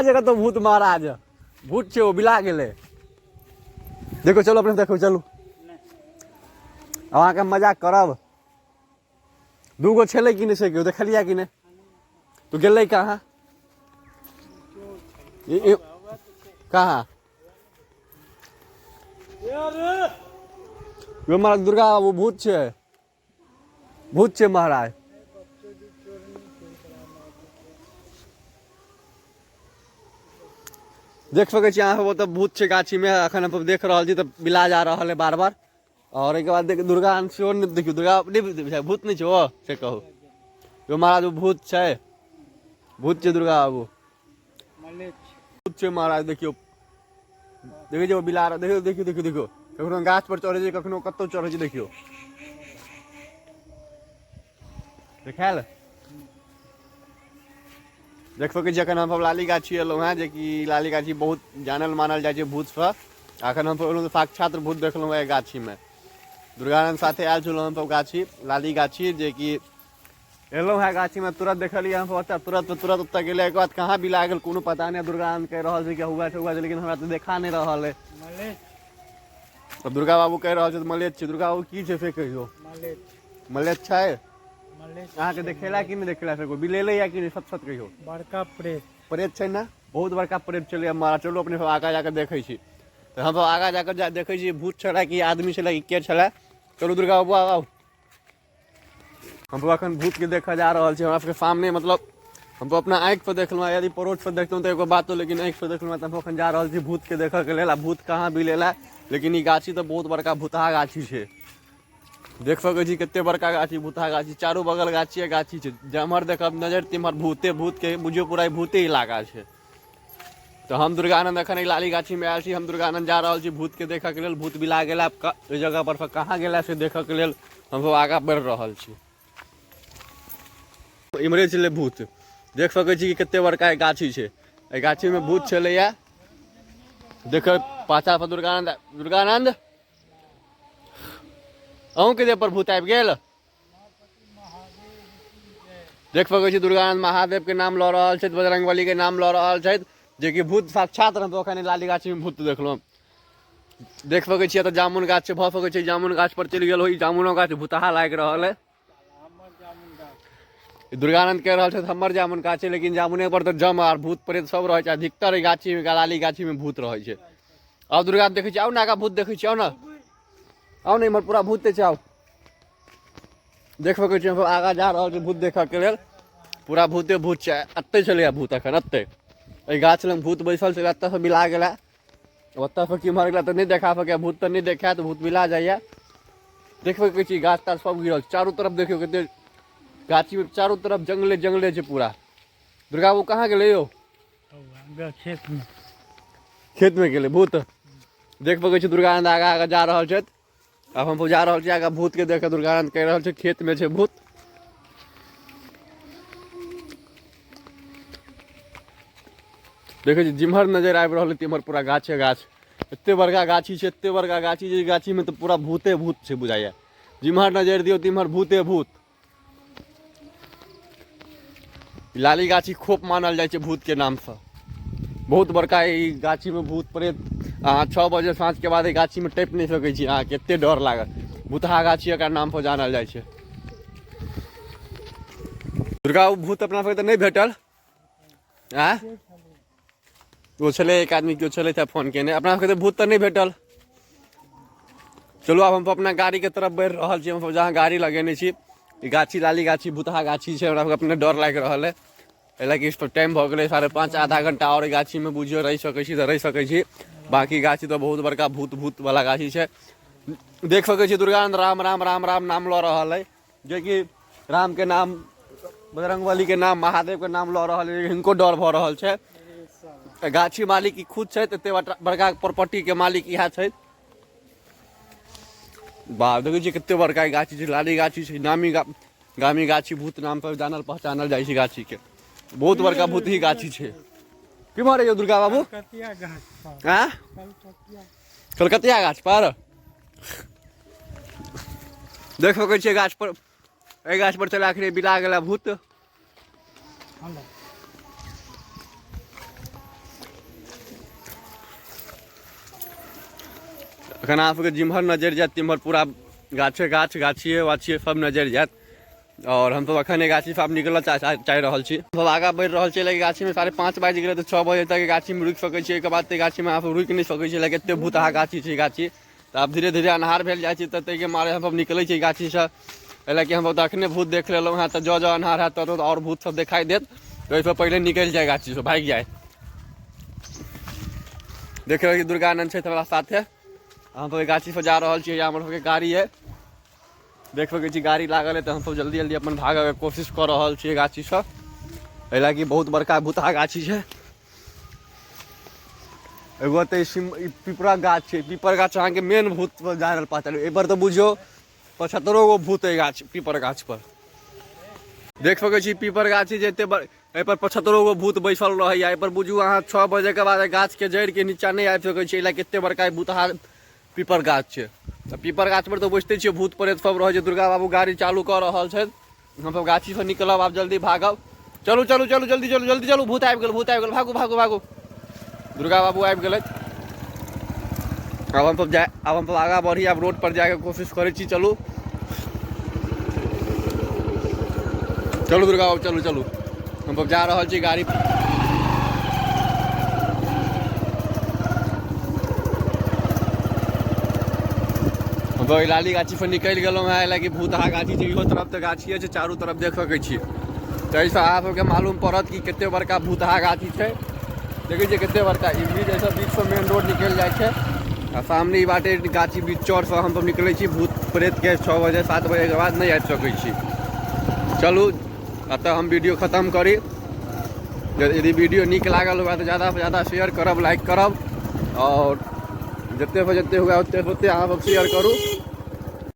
छै कतौ भूत महाराज? भूत छै, ओ बिला गेलै। देखो, चलो अपने देखो, चलू। अब अहाँके मजाक करब। दूगो छलै कि नहि से केओ देखलियै कि नहि? तो गेलै कहाँ? कहाँ यो महाराज? दुर्गा बाबू, भूत छै, भूत छै महाराज। देख सकै छी अहाँ सब, ओतऽ भूत छै गाछी में। अखन हम सब देख रहल छी तऽ बिला जा रहल है बार बार। और एहिके बाद देख, दुर्गा सेहो नहि। देखियौ, दुर्गा नहि, भूत नहि छै ओ, से कहू यो महाराज? ओ भूत छै, भूत छै दुर्गा बाबू, भूत छै महाराज। देखियौ, देखै छियै बिलार? देखियौ, देखियौ, देखियौ, देखियौ। कखनो गाछ पर चढ़ै छै, कखनो कतौ चढ़ै छै। देखियौ, देखायल? देख सकै छी, अखन हमसब लाली गाछी एलहुँ हेँ, जेकि लाली गाछी बहुत जानल मानल जाइ छै भूतसँ। अखन हमसब एलहुँ तऽ साक्षात भूत देखलहुँ हेँ गाछीमे। दुर्गानन्द साथे आयल छलहुँ हमसब गाछी, लाली गाछी, जेकि एलहुँ हेँ गाछीमे, तुरंत देखलियै हमसब ओतऽ, तुरंत तुरंत ओतऽ गेलै। एहिके बाद कहाँ बिला गेल, कोनो पता नहि। दुर्गानन्द कहि रहल छै कि हुआ छै, हुआ छै, लेकिन हमरा तऽ देखा नहि रहल है। तऽ दुर्गा बाबू कहि रहल छै मलेच्छ छै। दुर्गा बाबू, की छै से कहियौ। मलेच्छ छै। अहाँके देखेला कि नहि देखेला से? बिलेले या कि नहि? सत सत कहियौ। बड़का प्रेत। प्रेत छै ने? बहुत बड़का प्रेत छलै हमारा। चलू, अपने सब आगाँ जाकऽ देखै छी। तऽ हमसब आगाँ जाकऽ जा देखै छी, भूत छलै कि आदमी छलै कि के छलै। चलू दुर्गा बाबू, आउ। हम अखन भूतके देखऽ जा रहल छी। हमरा सबके सामने, मतलब हम तो अपना आँखि पर देखलहुँ। यदि परोक्ष पर देखलहुँ तऽ एगो बात, लेकिन आँखि पर देखलहुँ। तऽ हम अखन जा रहल छी भूतके देखऽके लेल। आ भूत कहाँ बिलेला? लेकिन ई गाछी तऽ बहुत बड़का भूतहा गाछी छै। देख सकै छी कते बड़का गाछी, भूतहा गाछी। चारू बगल गाछिए गाछी छै। जेम्हर देखब नजर तिम्हर भूते भूतके, बुझियौ पूरा ई भूते इलाका छै। तऽ हम दुर्गानंद अखन एहि लाली गाछीमे आयल छी। हम दुर्गानंद जा रहल छी भूतके देखऽके लेल। भूत बिला गेला ओहि जगह पर से, कहाँ गेला से देखऽके लेल हमसब आगाँ बढ़ि रहल छी। इम्हरे छलै भूत। देख सकै छी कि कते बड़का ई गाछी छै। एहि गाछीमे भूत छलैया। देख, पाछा पर दुर्गानंद। दुर्गानंद, अहूँके देह पर भूत आबि गेल? देख सकै छी, दुर्गानंद महादेव के नाम लऽ रहल छथि, बजरंगबली के नाम लऽ रहल छथि, जेकि भूत साक्षात हम एखन लाली गाछी में भूत देखलहुँ। देख सकै छियै, तऽ जामुन गाछ छै। भऽ सकै छै जामुन गाछ पर चलि गेल होई। जामुनो गाछ भूतहा लागि रहल है। दुर्गानंद कहि रहल छथि हमर जामुन गाछ छै, लेकिन जामुने पर तऽ जम आर भूत प्रेत सब रहै छै। अधिकतर एहि गाछी में, लाली गाछी में भूत रहै छै। आउ दुर्गा, देखै छी, आउ ने आगाँ भूत देखै छी। आउ ने, आउ ने, इम्हर पूरा भूत छै, आउ। देख सकै छी, हमसब आगाँ जा रहल छी भूत देखऽके लेल। पूरा भूते भूत छै। एतै छलैया भूत अखन, एतै एहि गाछ लग भूत बैसल छलै। एतऽसँ बिला गेला, ओतऽसँ किम्हर गेला तऽ नहि देखा सकैया। भूत तऽ नहि देखायत, भूत बिला जाइया। देख सकै छी, गाछ ताछ सब गिरल छै। चारू तरफ देखियौ कते गाछी में, चारू तरफ जंगले जंगले छै पूरा। दुर्गा बाबू, कहाँ गेलै यौ? खेत में। खेत में गेलै भूत। देख सकै छी, दुर्गानंद आगाँ आगाँ जा रहल छथि। आब हम जा रहल छी आगाँ भूत के देख। दुर्गानंद कहि रहल छै खेत में छै भूत। देखै छी, जिम्हर नजर आबि रहल है तिम्हर पूरा गाछे गाछ। एते बड़का गाछी छै, एते बड़का गाछी छै, गाछी में तऽ पूरा भूते भूत छै बुझाइया। जिम्हर नजर दियौ तिम्हर भूते भूत। लाली गाछी खोप मानल जाइ छै भूत के नाम से। बहुत बड़का ई गाछी में भूत प्रेत। अहाँ 6 बजे साँझ के बाद एहि गाछी में टपि नहि सकै छी, अहाँके एते डर लागत। भूतहा गाछी एकरा नाम पर जानल जाइ छै। दुर्गा, ओ भूत अपना सबके तऽ नहि भेटल। आँ, ओ छलै एक आदमी, केओ छलै फोन केने। अपना सबके तऽ भूत तऽ नहि भेटल। चलू, आब हम अपना गाड़ीके तरफ बढ़ि रहल छी। हमसब जहाँ गाड़ी लगेने छी, ई गाछी लाली गाछी भूतहा गाछी छै। हमरा सबके अपने डर लागि रहल है, एहि लए कि इस पर टाइम भऽ गेलै 5:30। आधा घंटा आओर गाछीमे बुझियौ रहि सकै छी तऽ रहि सकै छी। बाँकी गाछी तऽ बहुत बड़का भूत भूत वाला गाछी छै। देख सकै छी, दुर्गानंद राम राम राम राम नाम लऽ रहल है, जेकि राम के नाम, बजरंगबली के नाम, महादेव के नाम लऽ रहल है। हिनको डर भऽ रहल छै। गाछी मालिक ई खुद छै, एते बड़का प्रॉपर्टी के मालिक इएह छै। बा, देखै छियै कते बड़का ई गाछी छै। लाली गाछी छै, नामी गामी गाछी, भूत नाम पर जानल पहचानल जाइ छै गाछी के। बहुत बड़का भूत ही गाछी छै। केम्हर यौ दुर्गा बाबू? कलकतिया गाछ पर। आँ? कलकतिया। कलकतिया गाछ पर देख सकै छियै, गाछ पर, एहि गाछ पर चला अखने बिला गेला भूत। हेलो। एखन अहाँ सबके जिम्हर नजरि जायत तिम्हर पूरा गाछे गाछ, गाछिए वाछिए सब नजरि जायत। और हमसब अखन एहि गाछी से आब निकलऽ चाहि रहल छी। हमसब आगाँ बढ़ि रहल छी, लेकिन गाछीमे 5:30 बाजि गेलै, तऽ 6 बजे तक गाछीमे रुकि सकै छी। ओहिके बाद तऽ गाछीमे अहाँ सब रुकि नहि सकै छी, लेकिन एते भूतहा गाछी छै गाछी। तऽ आब धीरे धीरे अन्हार भेल जाइ छै, तऽ ताहिके मारे हमसब निकलै छी गाछीसँ। एहि लए कि हमसब तऽ अखने भूत देख लेलहुँ हेँ, तऽ जँ जँ अन्हार हैत तत आओर भूत सब देखाइ देत, तऽ ओहिसँ पहिले निकलि जाय गाछीसँ, भागि जाय। देख रहल छी दुर्गानंद छथि हमरा साथे। हमसब एहि गाछीसँ जा रहल छी। हमर सबके गाड़ी अइ, देख सकै छी गाड़ी लागल है। तऽ हमसब जल्दी जल्दी अपन भागऽके कोशिश कऽ रहल छियै गाछीसँ, एहि लए कि बहुत बड़का भूतहा गाछी छै। एगो तऽ ई पिपरा गाछ छै। पीपर गाछ अहाँके मेन भूत पर जा रहल पातल। एहि पर तऽ बुझियौ 75 गो भूत अइ गाछ, पीपर गाछ पर। देख सकै छी पीपर गाछ जे एते बड़, एहि पर 75 गो भूत बैसल रहैया। एहि पर बुझू अहाँ 6 बजे के बाद गाछ के जड़ि के नीचा नहि आबि सकै छी, एहि लए एते बड़का भूतहा पीपर गाछ छै। तऽ पीपर गाछ पर तऽ बुझिते छियै भूत प्रेत सब रहै छै। दुर्गा बाबू गाड़ी चालू कऽ रहल छथि। हमसब गाछीसँ निकलब आब, जल्दी भागब। चलू चलू चलू, जल्दी चलू, जल्दी चलू। भूत आबि गेल, भूत आबि गेल, भागू भागू भागू। दुर्गा बाबू आबि गेलथि। आब हमसब जाय, आब हमसब आगाँ बढ़ी, आब रोड पर जायके कोशिश करै छी। चलू चलू दुर्गा बाबू, चलू चलू। हमसब जा रहल छी गाड़ी। हम तऽ लाली गाछी पर निकलि गेलहुँ हेँ, लेकिन भूतहा गाछी छै। इहो तरफ तऽ गाछिए छै, चारू तरफ देख सकै छी। तऽ एहिसँ अहाँ सबके मालूम पड़त कि कते बड़का भूतहा गाछी छै। देखै छियै कते बड़का ई बीच, एहिसँ बीचसँ मेन रोड निकलि जाइ छै आ सामने ई बाटे गाछी बीच चौरसँ हमसब निकलै छी। भूत प्रेतके 6 बजे 7 बजेके बाद नहि आबि सकै छी। चलू, एतऽ हम वीडियो खतम करी। यदि वीडियो नीक लागल हुए तऽ ज्यादासँ ज्यादा शेयर करब, लाइक करब, आओर जतेक जतेक हुए ओतेक ओतेक अहाँ सब शेयर करू।